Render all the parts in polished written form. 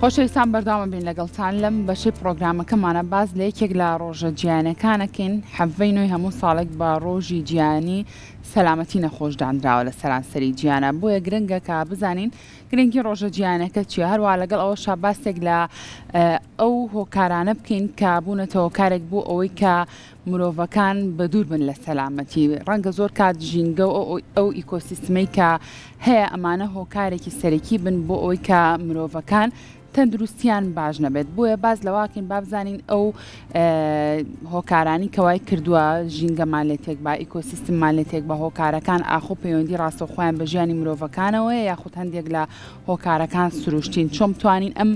خۆشەویستان بەردەوامە بین لەگەڵتان لەم بەشەی پڕۆگرامەکەمانە باس لە یەکێک لە ڕۆژە جیهانیەکانەکەین حەڤەی نۆی هەموو ساڵێک بە ڕۆژی جیهانی سەلامەتی نەخۆش دانراوە لە سەرانسەری جیهانە بۆیە گرنگە کە بزانین گرنگی ڕۆژە جیهانەکە چیە هەروە لەگەڵ ئەوەشا باسێک لە ئەو هۆکارانە بکەین کە بوونەتە هۆکارێک بۆ ئەوەی کە مرۆڤەکان بەدوور بن لە سەلامەتی، ڕەنگە زۆر کات ژینگە و ئەو ئیکۆسیستمەی کە هەیە ئەمانە هۆکارێکی سەرەکی بن بۆ ئەوەی کە مرۆڤەکان تەندروستیان باش نەبێت بۆیە باس لەواکەین با بزانین ئەو هۆکارانی کەوای کردووە ژینگەمان لێ تێک با ئیکۆسیستممان لێ تێک بە هۆکارەکان ئاخۆ پەیوەندی ڕاستەوخۆیان بە ژیانی مرۆڤەکانەوەیە یاخود هەندێک لە هۆکارەکان سروشتین چۆن بتوانین ئەم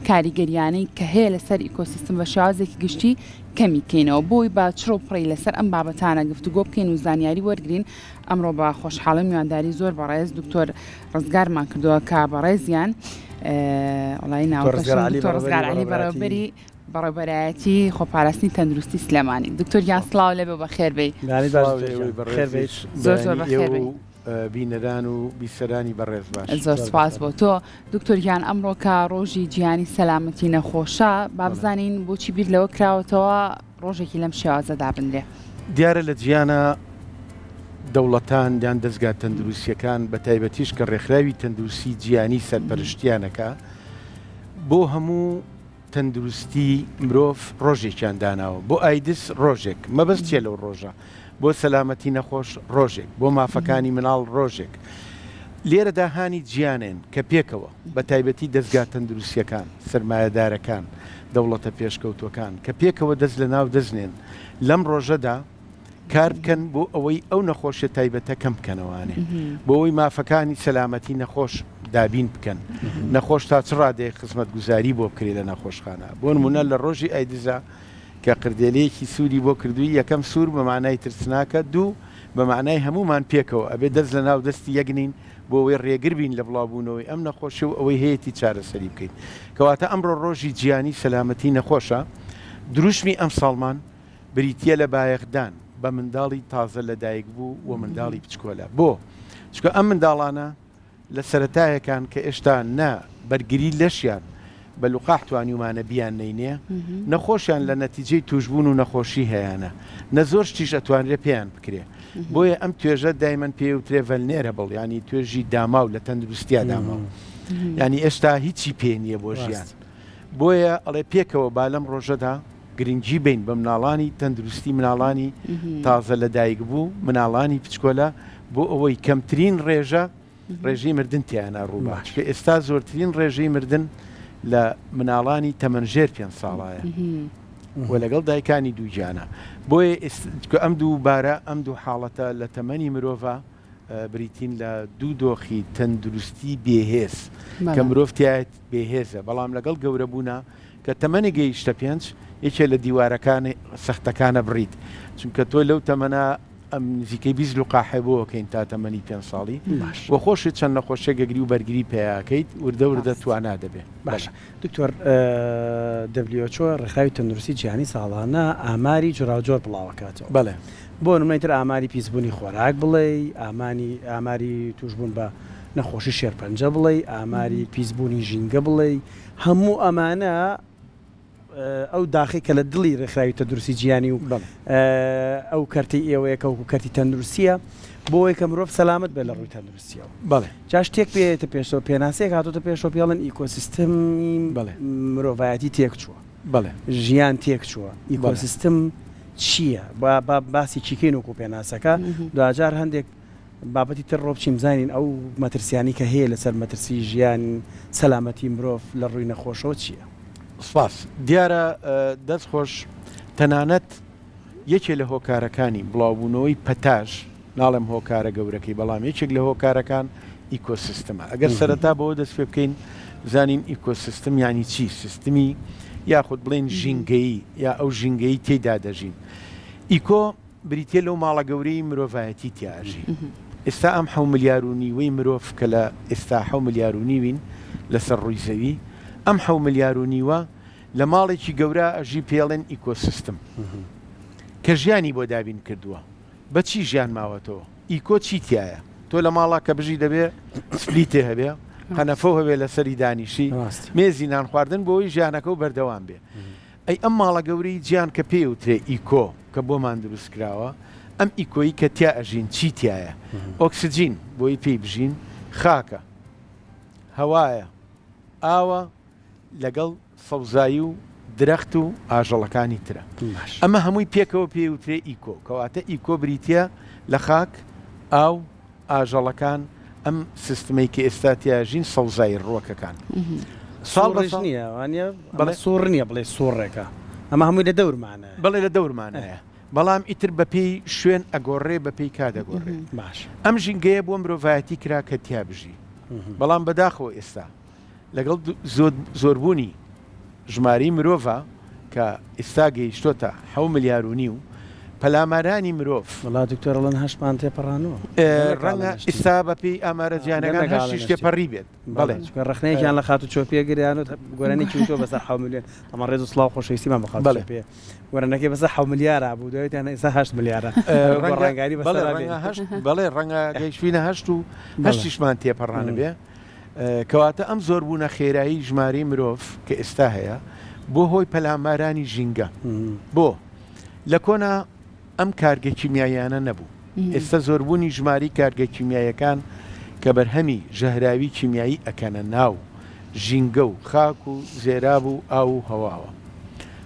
کاریگەریانەی کە هەیە لەسەر ئیکۆسیستم بە شێوازێکی گشتی کەمی کەینەوە بۆی بە چڕ و پڕی لەسەر ئەم بابەتانە گفتوگۆ بکەین و زانیاری وەرگرین ئەمڕۆ بە خۆشحاڵی میوانداری زۆر بەڕێز دکتۆر ڕزگارمان کردووە کە بەڕێزیان وڵی ناوەکەشم ڕزگار عەلی بەڕێوەبەری بەڕێوەبەرایەتی خۆپاراستنی تەندروستی سلێمانی دکتۆر گیان سڵاو لێبێ بەخێر بێی زۆر زۆر بەخێر بێی. بینەران و بیسەرانی بەڕێز باش. زۆر سوپاس بۆ تۆ دکتۆر گیان ئەمڕۆ کە ڕۆژی جیهانی سەلامەتی نەخۆشە با بزانین بۆچی بیر لەوە کراوەتەوە ڕۆژێکی لەم شێوازە دابنرێ؟ دیارە لە جیهانا دەوڵەتان یان دەزگا تەندروستیەکان بە تایبەتیش کە ڕێکخراوی تەندروستی جیهانی سەرپەرشتیانەکا بۆ هەموو تەندروستی مرۆڤ ڕۆژێکیان داناوە بۆ ئایدز ڕۆژێک، مەبەست چیە لەو ڕۆژە؟ بۆ سەلامەتی نەخۆش ڕۆژێک، بۆ مافەکانی مناڵ ڕۆژێک. لێرەدا هانی جیانێن کە پێکەوە، بە تایبەتی دەزگا تەندروستیەکان، سەرمایەدارەکان، دەوڵەتە پێشکەوتوەکان، کە پێکەوە دەست لەناو دەست نێن لەم ڕۆژەدا، کار بکەن بۆ ئەوەی ئەو نەخۆشیە تایبەتە کەم بکەنەوانێ بۆ ئەوەی مافەکانی سەلامەتی نەخۆش دابین بکەن نەخۆش تا چ ڕادەیەک خزمەتگوزاری بۆ بکرێت لە نەخۆشخانە بۆ نمونە لە ڕۆژی ئایدزا کە قردێلەیەکی سووری بۆ کردووی یەکەم سوور بە مانای ترسناکە دوو بە مانای هەموومان پێکەوە ئەبێ دەست لە ناو دەستی یەک نین بۆ ئەوەی ڕێگر بین لە بڵاوبوونەوەی ئەم نەخۆشی و ئەوەی هەیەتی چارەسەری بکەین کەواتە ئەمڕۆ ڕۆژی جیهانی سەلامەتی نەخۆشە دروشمی ئەمساڵمان بریتییە لە بایەخدان بە منداڵی تازە لەدایکبوو و منداڵی بچکۆلە. بۆ؟ چونکە ئەم منداڵانە لە سەرەتایەکان کە ئێشتا نە بەرگری لەشیان بە لوقاح توانیومانە بیاننەینێ، نە خۆشیان لە نەتیجەی تووشبوون و نەخۆشی هەیانە، نە زۆر شتیش ئەتوانرێ پێیان بکرێ. بۆیە ئەم توێژە دایمەن پێی وترێ ڤەلنێرەبڵ یانی توێژی داماو لە تەندروستیا داماو. یانی ئێشتا هیچی پێ نییە بۆ ژیان. بۆیە ئەڵێ پێکەوە با لەم ڕۆژەدا گرنگی بەین بە مناڵانی تەندروستی مناڵانی تازە لەدایکبوو، مناڵانی پچکۆلە بۆ ئەوەی کەمترین ڕێژە ڕێژەی مردن تیایانا ڕووبا، چونکە ئێستا زۆرترین ڕێژەی مردن لە مناڵانی تەمەن ژێر پێنج ساڵایە و لەگەڵ دایکانی دووگیانە، بۆیە ئەم دوو بارە ئەم دوو حاڵەتە لە تەمەنی مرۆڤا بریتین لە دوو دۆخی تەندروستی بێهێز کە مرۆڤ تیایەت بێهێزە، بەڵام لەگەڵ گەورەبوونا کە تەمەنی گەیشتە پێنج یەکێ لە دیوارەکانی سەختەکانە بڕیت، چونکە تۆ لەو تەمەنە ئەم نزیکەی 20 لقاحێ بۆ ئەکەین تا تەمەنی پێنج ساڵی و خۆشت چەند نەخۆشیەک ئەگری و بەرگری پەیاکەیت وردە وردە توانا دەبێ. باشە دکتۆر WHO ڕێکخراوی تەندروستی جیهانی ساڵانە ئاماری جۆراوجۆر بڵاوەکاتەوە. بەڵێ. بۆ نمونەی تر ئاماری پیسبوونی خۆراک بڵێی، ئامانی ئاماری توشبوون بە نەخۆشی شێرپەنجە بڵێی، ئاماری پیسبوونی ژینگە بڵێی، هەموو ئەمانە ئەو داخەی کە لە دڵی ڕێکخراوی تەندروستی جیهانی و ئەو کەرتەی ئێوەیە کە وەکو کەرتی تەندروستیە بۆ ئەوەی کە مرۆڤ سەلامەت بێت لە ڕووی تەندروستیەوە. بەڵێ. جا شتێک پێێتە پێشەوە پێناسەیەک هاتۆتە پێشەوە پێڵن ئیکۆسیستمی مرۆڤایەتی تێکچووە. بەڵێ. ژیان تێکچووە. ئیکۆسیستم چییە؟ با با باسی چیکەین وەکو پێناسەکە دواجار هەندێک بابەتی تر ڕۆبچین بزانین ئەو مەترسیانەی کە هەیە لەسەر مەترسی ژیان سەلامەتی مرۆڤ لە ڕووی نەخۆشەوە چییە؟ سپاس. دیارە دەست خۆش. تەنانەت یەکێ لە هۆکارەکانی بڵاوبوونەوەی پەتاش، ناڵێم هۆکارە گەورەکەی، بەڵام یەکێک لە هۆکارەکان ئیکۆسیستمە. ئەگەر سەرەتا بەوە دەست پێ بکەین بزانین ئیکۆسیستم یانی چی، سیستمی یاخود بڵێین ژینگەیی یا ئەو ژینگەی تێیدا دەژین. ئیکۆ بریتیە لەو ماڵە گەورەی مرۆڤایەتی تیا ئەژی. ئێستا ئەم حەو ملیار و نیوەی مرۆڤ کە لە ئێستا حەو ملیار و نیوین لەسەر ڕووی زەوی، ئەم حەو ملیار و نیوە لە ماڵێکی گەورە ئەژی پێڵێن ئیکۆسیستم کە ژیانی بۆ دابین کردووە. بە چی ژیان ماوەتەوە؟ ئیکۆ چی تیایە؟ تۆ لە ماڵا کە بژی دەبێ سپلیتێ هەبێ. قەنەفەو هەبێ لەسەری دانیشی، مێزی نان خواردن بۆ ئەوەی ژیانەکەو بەردەوام بێ. ئەی ئەم ماڵە گەورەی جیان کە پێی ئەوترێ ئیکۆ کە بۆمان دروست کراوە، ئەم ئیکۆی کە تیا ئەژین چی تیایە؟ ئۆکسجین بۆی پێی بژین، خاکە، هەوایە، ئاوە لەگەڵ سەوزایی و درەخت و ئاژەڵەکانی ترە. ئەمە هەمووی پێکەوە پێی وترێ ئیکۆ. کەواتە ئیکۆ بریتییە لە خاک، ئاو، ئاژەڵەکان، ئەم سیستمەی کە ئێستا تیا ژین سەوزایی ڕووەکەکان. ساڵ بە ساڵ. نییە وانیە؟ بەڵێ. سوڕ نییە بڵێی سوڕێکە. ئەمە هەمووی لە دەورمانایە. بەڵێ لە دەورمانایە. بەڵام ئیتر بەپێی شوێن ئەگۆڕێ بەپێی کات ئەگۆڕێ. باشە. ئەم ژینگەیە بۆ مرۆڤایەتی کرا کە تیا بژی. بەڵام بەداخەوە ئێستا لەگەڵ زۆربوونی ژمارەی مرۆڤا کە ئیستا گەیشتۆتە حەو ملیار و نیو، پەلامارانی مرۆڤ. وەڵا دکتۆر ئەڵێن هەشتمان تێپەڕانووە. ڕەنگە ئیستا بە پێی ئامارە جیهانەکان هەشتیش تێپەڕی بێت. بەڵێ. چونکە ڕەخنەیەکیان لە خاتوو چۆپیە گرت گۆرانیەکی وتووە بەسەر حەو ملیۆن ئەمە ڕێز و سڵاو خۆشەویستیمان بۆ خاتوو چۆپیە. گۆرانەکەی بەسەر حەو ملیارا بوو دوای وتیان ئێستا هەشت ملیارە گۆڕانکاری بەسەرا بێ. بەڵێ ڕەنگە گەیشتوینە هەشت و هەشتیشمان تێپەڕانبێ. کەواتە ئەم زۆربوونە خێرایی ژمارەی مرۆڤ کە ئێستا هەیە بۆ هۆی پەلامارانی ژینگە. بۆ؟ لە کۆنا ئەم کارگە کیمیاییانە نەبوو. ئێستا زۆربوونی ژمارەی کارگە کیمیاییەکان کە بەرهەمی ژەهراوی کیمیایی ئەکەنە ناو ژینگە و خاک و زێراب و ئاو و هەواوە.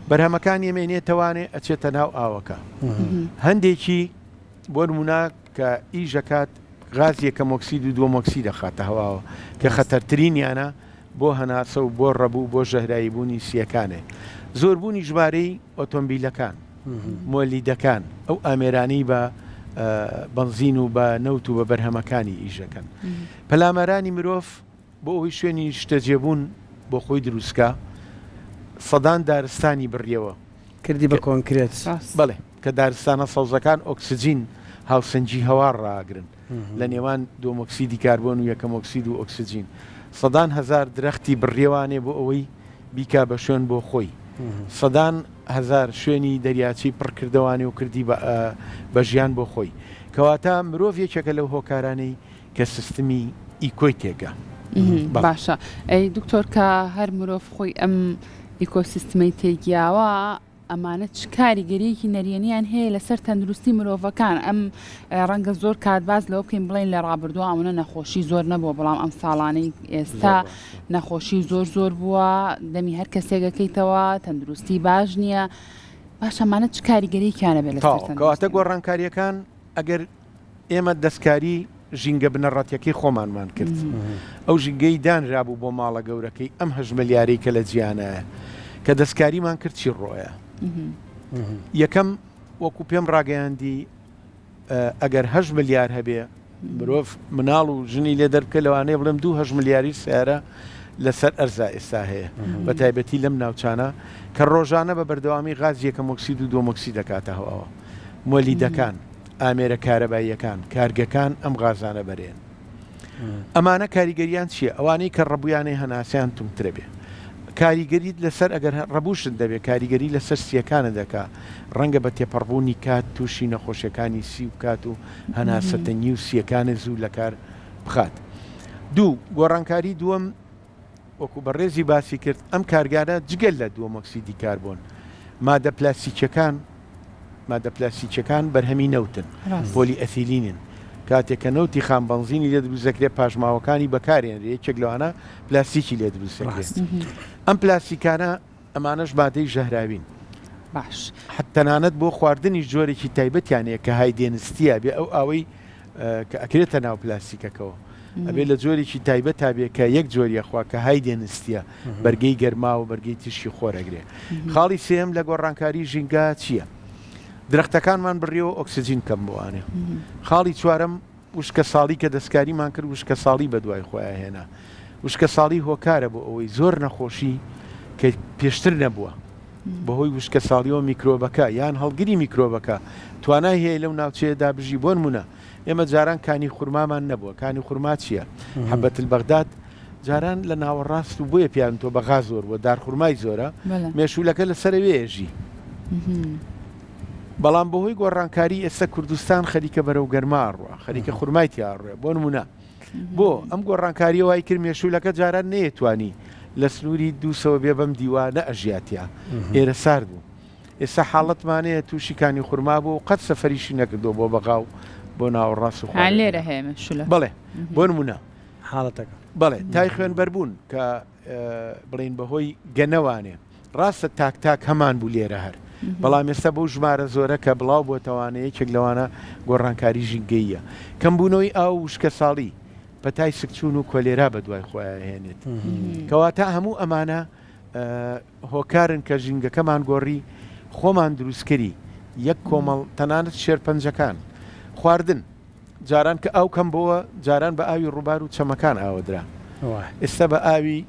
بەرهەمەکانی ئەمێنێتەوانێ ئەچێتە ناو ئاوەکە. هەندێکی بۆ نموونە کە ئیش ئەکات غاز یەکەمۆکسید و دووەمۆکسید ئەخاتە هەواوە کە خەتەرترینیانە بۆ هەناسە و بۆ ڕەبوو و بۆ ژەهراییبوونی سییەکانێ. زۆربوونی ژمارەی ئۆتۆمبیلەکان، مۆلیدەکان، ئەو ئامێرانەی بە بەنزین و بە نەوت و بە بەرهەمەکانی ئیش ئەکەن. پەلامارانی مرۆڤ بۆ ئەوەی شوێنی نیشتەجێبوون بۆ خۆی دروستکا، سەدان دارستانی بڕیەوە. کردی بە کۆنکرێت. بەڵێ، کە دارستانە سەوزەکان ئۆکسجین، هاوسەنگی هەوا ڕائەگرن لە نێوان دووەمۆکسیدی کاربۆن و یەکەمۆکسید و ئۆکسجین. سەدان هەزار درەختی بڕیەوانێ بۆ ئەوەی بیکا بە شوێن بۆ خۆی. سەدان هەزار شوێنی دەریاچەی پڕ کردەوانێ و کردی بە ژیان بۆ خۆی. کەواتە مرۆڤ یەکێکە لەو هۆکارانەی کە سیستمی ئیکۆی تێکا. باشە ئەی دکتۆر کە هەر مرۆڤ خۆی ئەم ئیکۆسیستمەی تێکیاوە ئەمانە چ کاریگەریەکی نەرێنیان هەیە لەسەر تەندروستی مرۆڤەکان ئەم ڕەنگە زۆر کات باس لەوە بکەین بڵێن لە ڕابردووە ئەوەنە نەخۆشی زۆر نەبووە بەڵام ئەم ساڵانەی ئێستا نەخۆشی زۆر زۆر بووە دەمی هەر کەسێکەکەیتەوە تەندروستی باش نییە باشە ئەمانە چ کاریگەریەکیانە بێت لەسەر تەواو کەواتە گۆڕانکاریەکان ئەگەر ئێمە دەستکاری ژینگە بنەڕەتیەکەی خۆمانمان کرد. ئەو ژینگەی دانرابوو بۆ ماڵە گەورەکەی ئەم هەشت ملیارەی کە لە جیهانایە. کە دەستکاریمان کرد چی ڕۆیە؟ یەکەم وەکو پێم ڕاگەیاندی ئەگەر هەشت ملیار هەبێ مرۆڤ مناڵ و ژنی لێ دەربکە لەوانەیە بڵێم دوو هەشت ملیاری سیارە لەسەر ئەرزا ئێستا هەیە بە تایبەتی لەم ناوچانە کە ڕۆژانە بە بەردەوامی غاز یەکەمۆکسید و دووەمۆکسید دەکاتە هەواوە مۆلیدەکان ئامێرە کارەباییەکان، کارگەکان ئەم غازانە بەرێن. ئەمانە کاریگەریان چییە؟ ئەوانەی کە ڕەبوویانەی هەناسەیان توندترە بێ. کاریگەریت لەسەر ئەگەر ڕەبووشت دەبێ کاریگەری لەسەر سییەکانت دەکا، ڕەنگە بە تێپەڕبوونی کات تووشی نەخۆشیەکانی سی بکات و هەناسەتەنگی و سییەکانت زوو لەکار بخات. دوو، گۆڕانکاری دووەم، وەکو بەڕێزی باسی کرد ئەم کارگانە جگە لە دووەمۆکسیدی کاربۆن، مادە پلاستیکیەکان، مادە پلاستیکیەکان بەرهەمی نەوتن، پۆلی ئەثیلینن، کاتێک کە نەوتی خام بەنزینی لێ دروست دەکرێت پاشماوەکانی بەکارێنرێ یەکێک لەوانە پلاستیکی لێ دروست دەکرێت. ئەم پلاستیکانە ئەمانەش مادەی ژەهراوین. باش. تەنانەت بۆ خواردنیش جۆرێکی تایبەتیان هەیە کە high density ە بێ ئەو ئاوەی کە ئەکرێتە ناو پلاستیکەکەوە ئەبێ لە جۆرێکی تایبەتا بێ کە یەک جۆری ئەخوا کە high density ە بەرگەی گەرما و بەرگەی تیشکی خۆر ئەگرێ. خاڵی سێیەم لە گۆڕانکاری ژینگە چییە؟ درەختەکانمان بڕیەوە ئۆکسجین کەم بۆوانێ. خاڵی چوارەم وشکەساڵی کە دەستکاریمان کرد وشکەساڵی بەدوای خۆیا هێنا. وشکەساڵی هۆکارە بۆ ئەوەی زۆر نەخۆشی کە پێشتر نەبووە بەهۆی وشکەساڵیەوە میکرۆبەکە یان هەڵگری میکرۆبەکە توانای هەیە لەو ناوچەیەدا بژی بۆنمونە ئێمە جاران کانی خورمامان نەبووە کانی خورما چییە؟ حەبەت البغداد جاران لە ناوەڕاست و بۆیە پیان تۆ بەغا زۆر بووە دارخورمای زۆرە مێشولەکە لەسەر ئەوێ ژی بەڵام بەهۆی گۆڕانکاری ئێستا کوردستان خەریکە بەرەو گەرما ڕوە خەریکە خورمای تیا ڕوێ بۆ نمونە. بۆ ئەم گۆڕانکاریە وای کرد مێشولەکە جاران نەیەتوانی لە سنووری دووسەوە بێ بەم دیوا نەئەژیا تیا ئێرە سارد بوو ئێستا حاڵەتمانەیە تووشی کانی خورما بوو و قەت سەفەریشی نەکردووە بۆ بەغا و بۆ ناوەڕاست و خوارێ لێرە هەیە مێشولە بەڵێ بۆ نمونە حاڵەتەکە بەڵێ تای خوێنبەربوون کە بڵێین بەهۆی گەنەوانێ ڕاستە تاک تاک هەمان بوو لێرە هەر بەڵام ئێستا بەو ژمارە زۆرە کە بڵاو بۆتەوانە یەکێک لەوانە گۆڕانکاری ژینگەییە کەمبوونەوەی ئاو و وشکەساڵی پەتای سکچوون و کۆلێرا بەدوای خۆیان هێنێت کەواتە هەموو ئەمانە هۆکارن کە ژینگەکەمان گۆڕی خۆمان دروستکەری یەک کۆمەڵ تەنانەت شێرپەنجەکان خواردن جاران کە ئاو کەم بۆوە جاران بە ئاوی ڕووبار و چەمەکان ئاوەدرا ئێستا بە ئاوی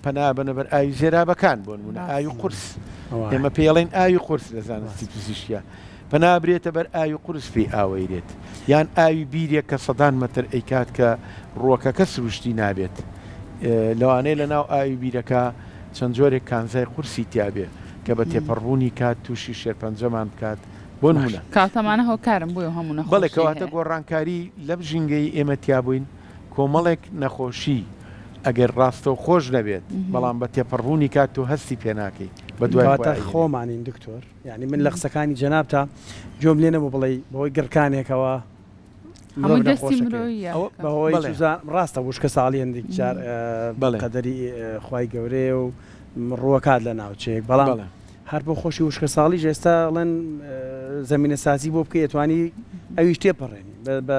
پەنا بەنە بەر ئاوی زێرابەکان بۆ نمونە ئاوی قورس ئێمە پێڵێن ئاوی قورس لە زانستی پزیشکیا پەنا برێتە بەر ئاوی قورس پێی ئاوەیرێت یان ئاوی بیرێک کە سەدان مەتر ئەیکات کە ڕووەکەکە سروشتی نابێت لەوانەیە لە ناو ئاوی بیرەکە چەند جۆرێک کانزای قورسی تیابێ کە بە تێپەڕبوونی کات تووشی شێرپەنجەمان بکات بۆ نمونە. کاکە ئەمانە هۆکارن بۆیە هەموو نەخۆشی بەڵێ کەواتە گۆڕانکاری لەم ژینگەی ئێمە تیابووین کۆمەڵێک نەخۆشی ئەگەر ڕاستەوخۆش نەبێت بەڵام بە تێپەڕبوونی کات تۆ هەستی پێناکەی بە دوای کەواتە خۆمانین دکتۆر یانی من لە قسەکانی جەنابتا گوێم لێ نەبوو بڵێی بەهۆی گڕکانێکەوە مرۆڤ دەستی مرۆییە بەهۆی چوزان ڕاستە وشکە ساڵی هەندێک جار قەدەری خوای گەورەیە و ڕووەکات لە ناوچەیەک بەڵام هەر بۆ خۆشی وشکەساڵیش ئێستا ئەڵێن زەمینەسازی بۆ بکەی ئەتوانی ئەویش تێپەڕێنی بە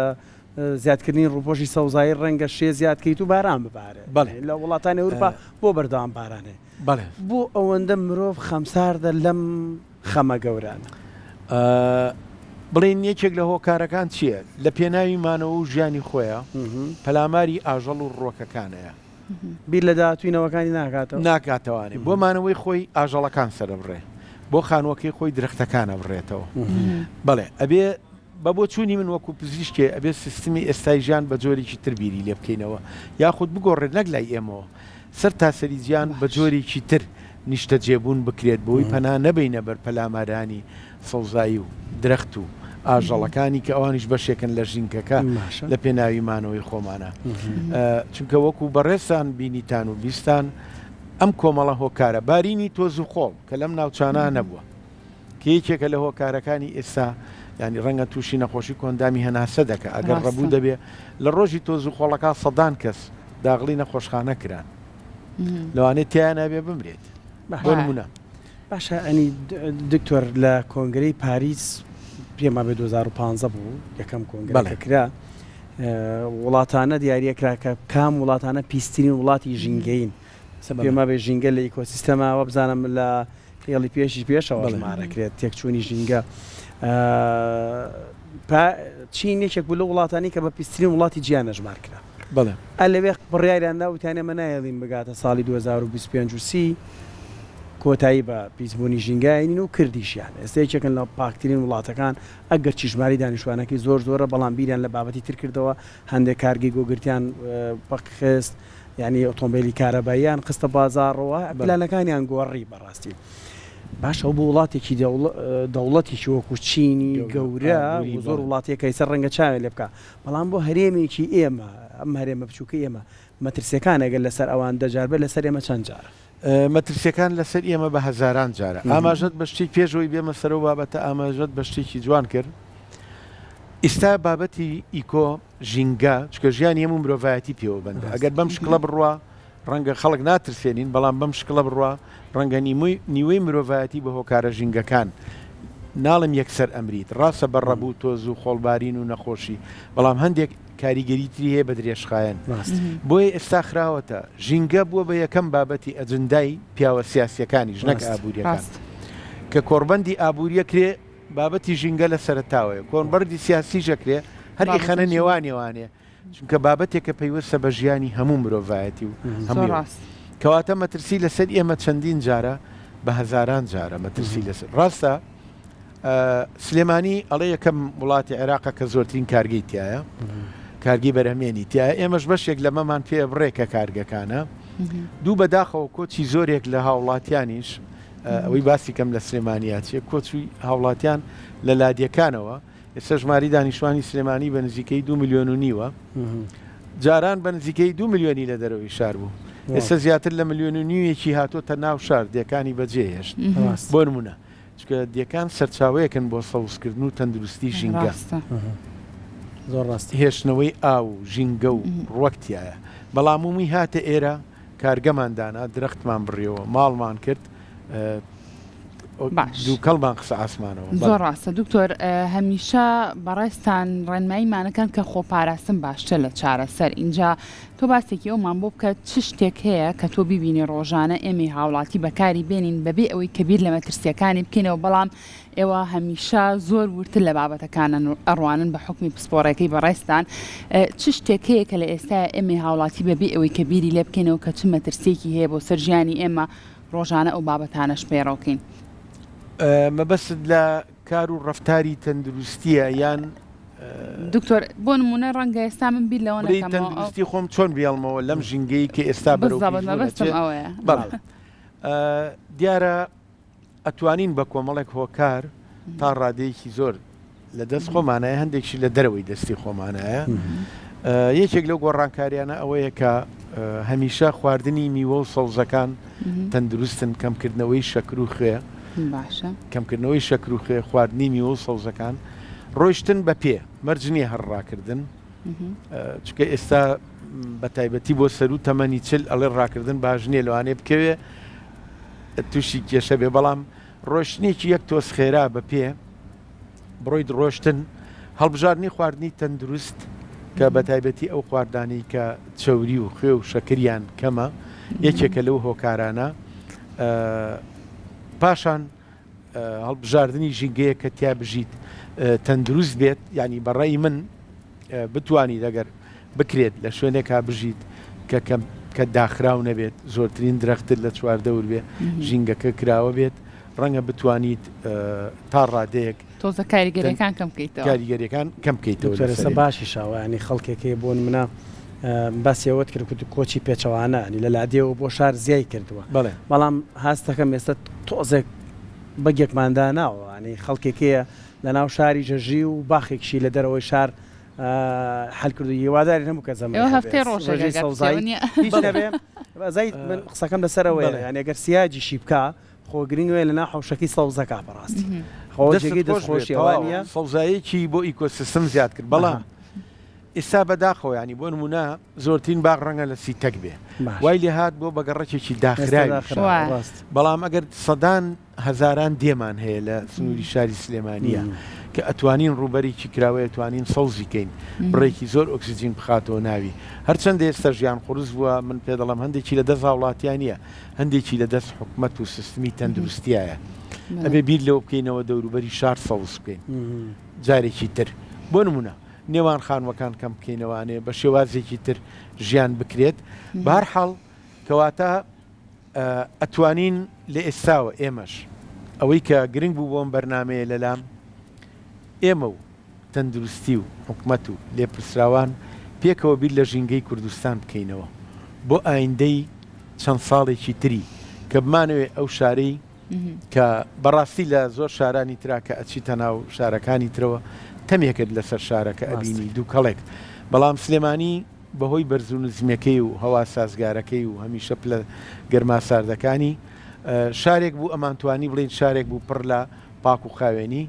زیادکردنی ڕووپۆشی سەوزایی ڕەنگە شێ زیاد کەیت و باران ببارێ بەڵێ لە وڵاتانی ئەوروپا بۆ بەردەوام باران هەیە بەڵێ بۆ ئەوەندە مرۆڤ خەمساردە لەم خەمە گەورانە؟ بڵێین یەکێک لە هۆکارەکان چییە؟ لە پێناوی مانەوە و ژیانی خۆیا پەلاماری ئاژەڵ و ڕووەکەکانەیە. بیر لە داهاتووی نەوەکانی ناکاتەوە؟ ناکاتەوانێ بۆ مانەوەی خۆی ئاژەڵەکان سەرەبڕێ، بۆ خانووەکەی خۆی درەختەکان ئەبڕێتەوە. بەڵێ ئەبێ بە بۆچوونی من وەکوو پزیشکێ ئەبێ سیستمی ئێستای ژیان بە جۆرێکی تر بیری لێ بکەینەوە یاخود بگۆڕێت نەک لای ئێمەوە سەر تاسەری جیان بە جۆرێکی تر نیشتەجێبوون بکرێت بۆی پەنا نەبەینە بەر پەلامارانی سەوزایی و درەخت و ئاژەڵەکانی کە ئەوانیش بەشێکن لە ژینگەکە لە پێناوی مانەوەی خۆمانە چونکە وەکو بەڕێزتان بینیتان و بیستان ئەم کۆمەڵە هۆکارە بارینی تۆز و خۆڵ کە لەم ناوچانە نەبووە کە یەکێکە لە هۆکارەکانی ئێستا ینی ڕەنگە تووشی نەخۆشی کۆندامی هەناسە دەکە ئەگەر ڕەبوو دەبێ لە ڕۆژی تۆز و خۆڵەکە سەدان کەس داغڵی نەخۆشخانە کران لەوانەیە تیایان نابێ بمرێت بۆ نمونە. باشە ئەنی دکتۆر لە کۆنگرەی پاریس پێم وابێ 2015 بوو یەکەم کۆنگرە کە کرا وڵاتانە دیاریە کرا کە کام وڵاتانە پیسترین وڵاتی ژینگەین پێم وابێ ژینگە لە ئیکۆسیستەما وەبزانم لە هێڵی پێشی پێشەوە ژمارەکرێت تێکچوونی ژینگە چین یەکێک بوو لە وڵاتانی کە بە پیسترین وڵاتی جیان ئەژمار کرا. بەڵێ. ئە لەوێ بڕیاریان دا وتیان ئێمە نایەڵین بگاتە ساڵی 2025 و 30 کۆتایی بە پیسبوونی ژینگە ئەینین و کردیشیان. ئێستا یەکێکن لە پاکترین وڵاتەکان ئەگەرچی ژمارەی دانیشتوانەکەی زۆر زۆرە بەڵام بیریان لە بابەتی تر کردەوە هەندێک کارگەی گۆگردیان پەکخست یانی ئۆتۆمبێلی کارەباییان خستە بازاڕەوە پلانەکانیان گۆڕی بەڕاستی. باشە ئەو بۆ وڵاتێکی دەوڵەتێکی وەکو چینی گەورە و زۆر وڵاتێک کە ئێستا ڕەنگە چاوێ لێ بکا بەڵام بۆ هەرێمێکی ئێمە ئەم هەرێمە بچووکەی ئێمە مەترسیەکان ئەگەر لەسەر ئەوان دە جار بێت لەسەر ئێمە چەند جارە؟ مەترسیەکان لەسەر ئێمە بە هەزاران جارە. ئاماژەت بە شتێک پێش ئەوەی بێمە سەر ئەو بابەتە ئاماژەت بە شتێکی جوان کرد. ئیستا بابەتی ئیکۆ، ژینگە، چونکە ژیانی هەموو مرۆڤایەتی پێوە بەندە. ئەگەر بەم شکڵە بڕوا ڕەنگە خەڵک ناترسێنین، بەڵام بەم شکڵە بڕوا ڕەنگە نیوەی مرۆڤایەتی بە هۆکارە ژینگەکان، ناڵێم یەکسەر ئەمریت، ڕاستە بە ڕەبوو و تۆز و خۆڵبارین و نەخۆشی، بەڵام هەندێک کاریگەری تری هەیە بە درێژخایەن. بۆیە ئێستا خراوەتە، ژینگە بووە بە یەکەم بابەتی ئەجندای پیاوە سیاسییەکانیش نەک ئابوورییەکان. کە کۆڕبەندی ئابووری ئەکرێ، بابەتی ژینگە لە سەرەتاوەیە، کۆڕبەندی سیاسیش ئەکرێ، هەر ئیخەنە نێوانیەوانێ. چونکە بابەتێکە پەیوەستە بە ژیانی هەموو مرۆڤایەتی و هەموو کەواتە مەترسی لەسەر ئێمە چەندین جارە بە هەزاران جارە مەترسی لەسەر ڕاستە سلێمانی ئەڵێ یەکەم وڵاتی عێراقە کە زۆرترین کارگەی تایە کارگەی بەرهەمێنی تایە ئێمەش بەشێک لەمەمان پێ بڕێ کە کارگەکانە دوو بەداخەوە کۆچی زۆرێک لە هاوڵاتیانیش ئەوەی باسی کەم لە سلێمانیا چیە کۆچی هاوڵاتیان لە لادیەکانەوە ئێستا ژمارەی دانیشتوانی سلێمانی بە نزیکەی دوو ملیۆن و نیوە. جاران بە نزیکەی دوو ملیۆنی لە دەرەوەی شار بوو ئێستا زیاتر لە ملیۆن و نیوێکی هاتۆتە ناو شار دێکانی بەجێ هێشت بۆ نمونە چونکە دێکان سەرچاوەیەکن بۆ سەوزکردن و تەندروستی ژینگە. زۆر ڕاستە. هێشتنەوەی ئاو و ژینگە و ڕوەک تیایە. بەڵام ومی هاتە ئێرە کارگەمان دانا، درەختمان بڕیەوە، ماڵمان کرد، باش. دووکەڵمان خستە ئاسمانەوە. زۆر بەڵێ. ڕاستە دکتۆر هەمیشە بەڕێزتان ڕێنماییمانەکەن کە خۆپاراستن باشترە لە چارەسەر ئینجا تۆ باسێکی ئەومان بۆ بکە چ شتێک هەیە کە تۆ بیبینی ڕۆژانە ئێمەی هاوڵاتی بەکاری بێنین بەبێ ئەوەی کە بیر لە مەترسیەکانی بکەینەوە بەڵام ئێوە هەمیشە زۆر وردتر لە بابەتەکان ئەڕوانن بە حوکمی پسپۆڕێکەی بەڕێزتان چ شتێک هەیە کە لە ئێستایا ئێمەی هاوڵاتی بەبێ ئەوەی کە بیری لێ بکەینەوە کە چ مەترسیەکی هەیە بۆ سەر ژیانی ئێمە ڕۆژانە ئەو بابەتانەش پەیڕەو کەین؟ مەبەستت لە کار و ڕەفتاری تەندروستیە یان. دکتۆر بۆ نمونە ڕەنگە ئێستا من بیر لەوە بڵێی نەکەمەوە ئەو. تەندروستی خۆم چۆن بێڵمەوە لەم ژینگەی کە ئێستا بەرەو بالضبط پیسبوون مەبەستم ئەچێت ئەوەیە. بەڵێ دیارە ئەتوانین بە کۆمەڵێک هۆکار تا ڕادەیەکی زۆر لە دەست خۆمانایە هەندێکشی لە دەرەوەی دەستی خۆمانایە یەکێک لەو گۆڕانکاریانە ئەوەیە کە هەمیشە خواردنی میوە و سەوزەکان تەندروستن کەمکردنەوەی شەکر و خوێ باشە کەمکردنەوەی شەکر و خوێ خواردنی میوە و سەوزەکان ڕۆیشتن بە پێ مەرج نییە هەر ڕاکردن چونکە ئێستا بە تایبەتی بۆ سەرو تەمەنی چل ئەڵێ ڕاکردن باش نییە لەوانەیە بکەوێ تووشی کێشە بێ بەڵام ڕۆشتنێکی یەک تۆز خێرا بە پێ بڕۆیت ڕۆشتن هەڵبژاردنی خواردنی تەندروست کە بە تایبەتی ئەو خواردانەی کە چەوری و خوێ و شەکریان کەمە یەکێکە لەو هۆکارانە پاشان هەڵبژاردنی ژینگەیە کە تیا بژیت تەندروست بێت ینی بەڕێی من بتوانیت ئەگەر بکرێت لە شوێنێکا بژیت کە کەم کە داخراو نەبێت زۆرترین درەختت لە چواردەور بێ ژینگەکە کراوە بێت ڕەنگە بتوانیت تا ڕادەیەک تۆزە کاریگەریەکان کەم بکەیتەوە. کاریگەریەکان کەم بکەیتەوە دکتۆر ئێستا لەسەری. باشیشە یانی خەڵکێک هەیە بۆ نمونە باسی ئەوەت کرد کوت کۆچی پێچەوانە ینی لە لادێوە بۆ شار زیای کردووە بەڵێ. بەڵام هەست دەکەم ئێستا تۆزێک بەگێکمان داناوە ینی خەڵکێک هەیە لەناو شاریش ئەژی و باخێکشی لە دەرەوەی شار حل کردو هیوادارین هەموو کەس ئەمەی ئێوە هەبێت هەفتەی ڕۆژێک ڕێژەی ئەگەر سەوزایی بچێ نییە. هیچ نەبێ ئەزای من قسەکەم لەسەر ئەوەیە بەڵێ. یانی ئەگەر سیاجیشی بکا خۆ گرنگ ئەوەیە لەناو حەوشەکەی سەوزەکا بەڕاستی خۆ دەستت جێگەی خۆش بێت دەستخۆشیە وا تەواو نییە؟ سەوزایەکی بۆ ئیکۆسیستم زیاد کرد بەڵام ئەها. ئێستا بەداخەوە ینی بۆ نمونە زۆرترین باغ ڕەنگە لە سیتەک بێ باش. وای لێهات بۆ بە گەڕەکێکی ئێستا داخراوی داخراوە شار وایە. ڕاست. بەڵام ئەگەر سەدان هەزاران دێمان هەیە لە سنووری شاری سلێمانییە کە ئەتوانین ڕووبەرێکی کراوەی ئەتوانین سەوزی کەین بڕێکی زۆر ئۆکسجین بخاتەوە ناوی هەرچەندە ئێستا ژیان قورس بووە من پێ دەڵێم هەندێکی لە دەست هاوڵاتیان نییە هەندێکی لە دەست حکومەت و سیستمی تەندروستیایە ئەبێ بیر لەوە بکەینەوە دەوروبەری شار سەوز بکەین جارێکی تر بۆ نمونە نێوان خانووەکان کەم بکەینەوانێ بە شێوازێکی تر ژیان بکرێت بەهەرحاڵ کەواتە ئەتوانین لە ئێستاوە ئێمەش ئەوەی کە گرنگ بوو بۆم بەرنامەیە لەلام ئێمە و تەندروستی و حکومەت و لێپرسراوان پێکەوە بیر لە ژینگەی کوردستان بکەینەوە بۆ ئایندەی چەند ساڵێکی تری کە بمانەوێ ئەو شارەی کە بەڕاستی لە زۆر شارانی ترا کە ئەچیتە ناو شارەکانی ترەوە تەمێکت لەسەر شارەکە ئەبینی دووکەڵێک بەڵام سلێمانی بەهۆی بەرز و نزمیەکەی و هەوا سازگارەکەی و هەمیشە پلە گەرما ساردەکانی، شارێک بوو ئەمانتوانی بڵێین شارێک بوو پڕ لە پاک و خاوێنی،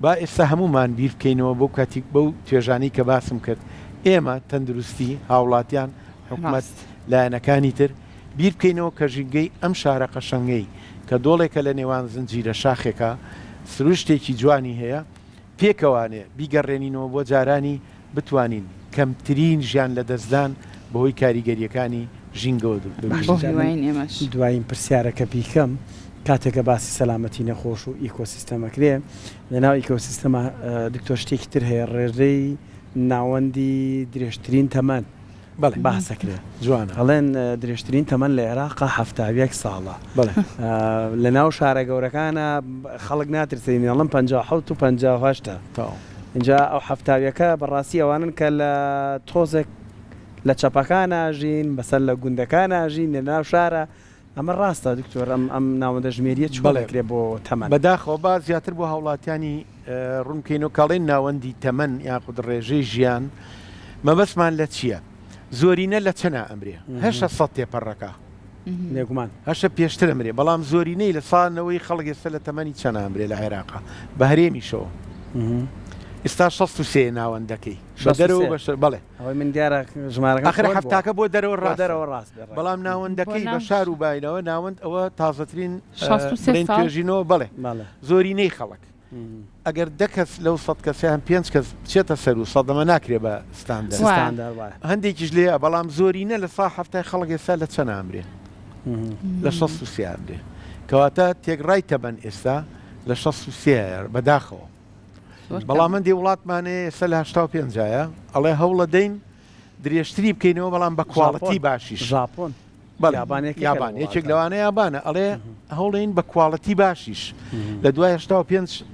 با ئێستا هەموومان بیر بکەینەوە بەو کاتیک بەو توێژانەی کە باسم کرد، ئێمە، تەندروستی، هاوڵاتیان، حکومەت، لایەنەکانی تر، بیر بکەینەوە کە ژینگەی ئەم شارە قەشەنگەی کە دۆڵێکە لە نێوان زنجیرە شاخێکا، سروشتێکی جوانی هەیە، پێکەوانێ بیگەڕێنینەوە بۆ جارانی بتوانین کەمترین ژیان لەدەستدان بەهۆی کاریگەرییەکانی ژینگەوە بۆ ببینین. هیواین ئێمەش. دوایین پرسیارە کە بیکەم کاتێک کە باسی سەلامەتی نەخۆش و ئیکۆسیستەم ئەکرێ لەناو ئیکۆسیستەما دکتۆر شتێکی تر هەیە ڕێژەی ناوەندی درێژترین تەمەن بەڵێ باس ئەکرێ جوانە. ئەڵێن درێژترین تەمەن لە عێراقا 71 ساڵە بەڵێ. لە ناو شارە گەورەکانە خەڵک ناترسێن ئەڵێن 57 و 58 ە تەواو. ئینجا ئەو حەفتاویەکە بەڕاستی ئەوانەن کە لە تۆزێک لە چەپەکان ئاژین بەسەر لە گوندەکان ئاژین لە ناو شارە ئەمە ڕاستە دکتۆر ئەم ئەم ناوەندە ژمێریە چۆن بەڵێ ئەکرێ بۆ تەمەن؟ بەداخەوە با زیاتر بۆ هاوڵاتیانی ڕوون بکەینەوە کە ئەڵێین ناوەندی تەمەن یاخود ڕێژەی ژیان مەبەستمان لە چییە؟ زۆرینە لە چەنا ئەمرێ؟ هەشە سەد تێپەڕەکە. بێگومان. هەشە پێشتر ئەمرێ بەڵام زۆرینەی لە سا نەوەی خەڵک ئێستا لە تەمەنی چەنا ئەمرێ لە عێراقا بە هەرێمیشەوە ئێستا 63 ناوەندەکەی بە دەرەوە بە بەڵێ ئەوەی من دیارە ژمارەکەم ئەخر کۆن بووە. حەفتاکە بۆ دەرەوە بۆ ڕاستە دەرەوە ڕاست بێ ڕێک. بەڵام بۆ ناوەندەکەی بە ناو شار و باینەوە ناوەند ئەوە تازەترین 63 بڵێن ساڵ توێژینەوە بەڵێ بەڵێ. زۆرینەی خەڵک ئەگەر دە کەس لەو سەد کەسەیان پێنج کەس بچێتە سەروو سەدەمە ناکرێ بە ستاندەر. وایە. ستاندەر وایە. هەندێکیش لێیە بەڵام زۆرینە لە سا حەفتای خەڵک ئێستا لە چەند ئامرێ؟ لە 63 ئامرێ. کەواتە تێکڕای تەمەن ئێستا لە 63 بەداخەوە. زۆر بەڵام کەمە. هەندێ وڵاتمان هەیە ئێستا لە 85 ە ئەڵێ هەوڵە دەین درێژتری بکەینەوە بەڵام بە ژاپۆن quality باشیش. ژاپۆن بەڵێ یابان یەکێکە لە یابان یەکێک وڵاتان. لەوانە یابانە ئەڵێ هەوڵین بە quality باشیش لە دوای 85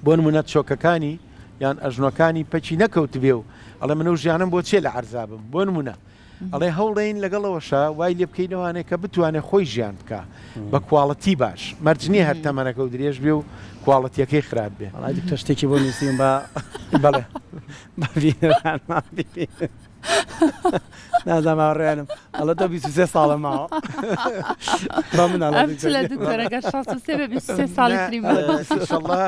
بۆ نمونە چۆکەکانی یان ئەژنۆکانی پەکی نەکەوتبێ و ئەڵێ من ئەو ژیانم بۆ چێ لە عەرزا بم بۆ نمونە ئەڵێ هەوڵین لەگەڵەوەشە وای لێ بکەینەوانێ کە بتوانێت خۆی ژیان بکە بە quality باش مەرج نییە هەر تەمەنەکە و درێژ بێ و quality یەکەی خراپ بێ. وەڵای دکتۆر شتێکی بۆ نووسیم بە بەڵێ بە بینەرانمان ببینن. نازانم هاوڕێیانم ئەڵێ تۆ 23 ساڵە ماوە بە من ئەڵێ ئەم دکتۆر چلە گیان. دکتۆرەگە 63 بە 23 ساڵی نا تری ئەڵێ ماوە. ئینشەڵڵا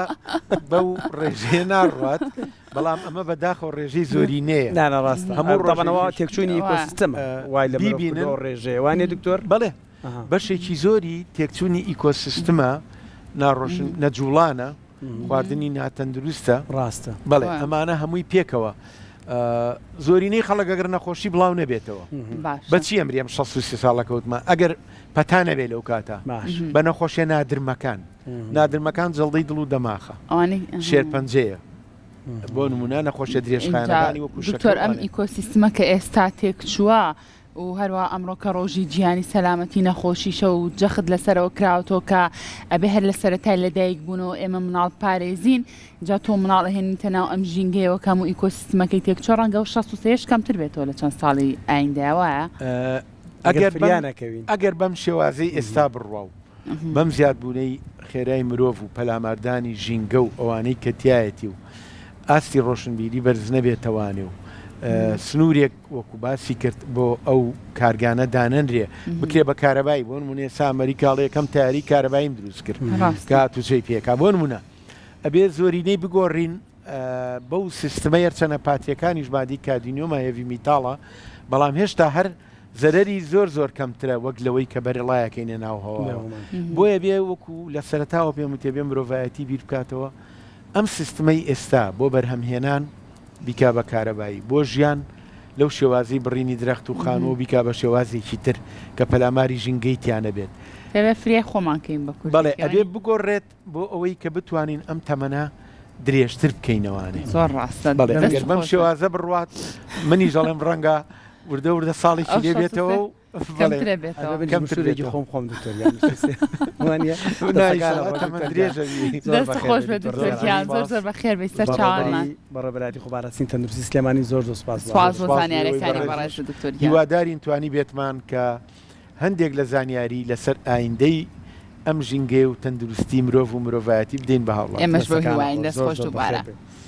بەو ڕێژەیە ناڕوات بەڵام ئەمە بەداخەوە ڕێژەی زۆرینەیە نا نا ڕاستە هەموو تەبعەن ڕۆژێکیش تێکچوونی وایە. ئیکۆسیستەمە وای لە مرۆڤ بیبینن کردەوە ڕێژەیە وانیە دکتۆر؟ بەڵێ ئەها. بەشێکی زۆری تێکچوونی ئیکۆسیستمە ناڕۆشن نەجوڵانە خواردنی ناتەندروستە ڕاستە. بەڵێ وایە. ئەمانە هەمووی پێکەوە زۆرینەی خەڵک ئەگەر نەخۆشی بڵاو نەبێتەوە باشە. بەچی ئەمری ئەم 63 ساڵە کەوتمە ئەگەر پەتا نەبێ لەو کاتە باش. بە نەخۆشیە نادرمەکان نادرمەکان جەڵدەی دڵ و دەماخە ئەوانەی ئەها. شێرپەنجەیە بۆ نمونە نەخۆشیە ئینجا درێژخایەنەکانی وەکو شەکرە دکتۆر ئەم وانە. ئیکۆسیستمە کە ئێستا تێکچووە و هەروا ئەمڕۆ کە ڕۆژی جیهانی سەلامەتی نەخۆشیشە و جەخت لەسەرەوە کراوەتەوە کە ئەبێ هەر لە سەرەتای لەدایک بوونەوە ئێمە مناڵ پارێزین جا تۆ مناڵ ئەهێنیتە ناو ئەم ژینگەیەوە کە هەموو ئیکۆسیستمەکەی تێکچووە ڕەنگە ئەو 63 یش کەمتر بێتەوە لە چەند ساڵی ئایندەیا وایە؟ ئەگەر ئەگەر فریا بەم نەکەوین. ئەگەر بەم شێوازەی ئێستا بڕوا و بەم زیادبوونەی خێرای مرۆڤ و پەلاماردانی ژینگە و ئەوانەی کە تیایەتی و ئاستی ڕۆشنبیری بەرز نەبێتەوانێ و سنوورێک وەکو باسی کرد بۆ ئەو کارگانە دانەنرێ بکرێ بە کارەبایی بۆ نمونە ئێستا ئەمریکا ئەڵێ یەکەم تەیاری کارەباییم دروست کرد کە هاتوچۆی پێکا بۆ نمونە ئەبێ زۆرینەی بگۆڕین بەو سیستمە یەرچەنە پاتریەکانیش مادی کادینیۆمە هێڤی میتاڵە بەڵام هێشتا هەر زەرەری زۆر زۆر کەمترە وەک لەوەی کە بەرەڵایەکەینە ناو هەواوە بۆیە بێ وەکو لە سەرەتاوە پێم وتێ بێ مرۆڤایەتی بیر بکاتەوە ئەم سیستمەی ئێستا بۆ بەرهەمهێنان بیکا بە کارەبایی، بۆ ژیان لەو شێوازەی بڕینی درەخت و خانوو بیکا بە شێوازێکی تر کە پەلاماری ژینگەی تیا نەبێت. ئەبێ فریای خۆمان کەین بە کوردی بەڵێ ئەبێ کەوانی. بگۆڕێت بۆ ئەوەی کە بتوانین ئەم تەمەنە درێژتر بکەینەوانێ. زۆر ڕاستە بەڵێ دەست ئەگەر بەم خۆش بێت. شێوازە بڕوات منیش ئەڵێم ڕەنگە وردە وردە ساڵێکی ئەو لێ 63 بێتەوە و کەمترە بێتەوە. کەمتر بێتەوە. خۆم خۆم دکتۆر گیان وانە تەمەن درێژە بی. دەست خۆش بێت دکتۆر گیان زۆر زۆر بەخێر بێی سەر چاوانمان. بەڕێوەبەرایەتی خۆپاراستنی تەندروستی سلێمانی زۆر زۆر سوپاس بۆ سوپاس بۆ سوپاس بۆ ئێوەی زانیاریەکانی بەڕێزیش. بەڕێز دکتۆر گیان. هیوادارین توانی بێتمان کە هەندێک لە زانیاری لەسەر ئایندەی ئەم ژینگەیە و تەندروستی مرۆڤ و مرۆڤایەتی بدەین بە هاوڵاتیان. ئێمەش بەو دەستەکانت هیواین خۆش دەست زۆر خۆش زۆر دووبارە. بەخێر بێی.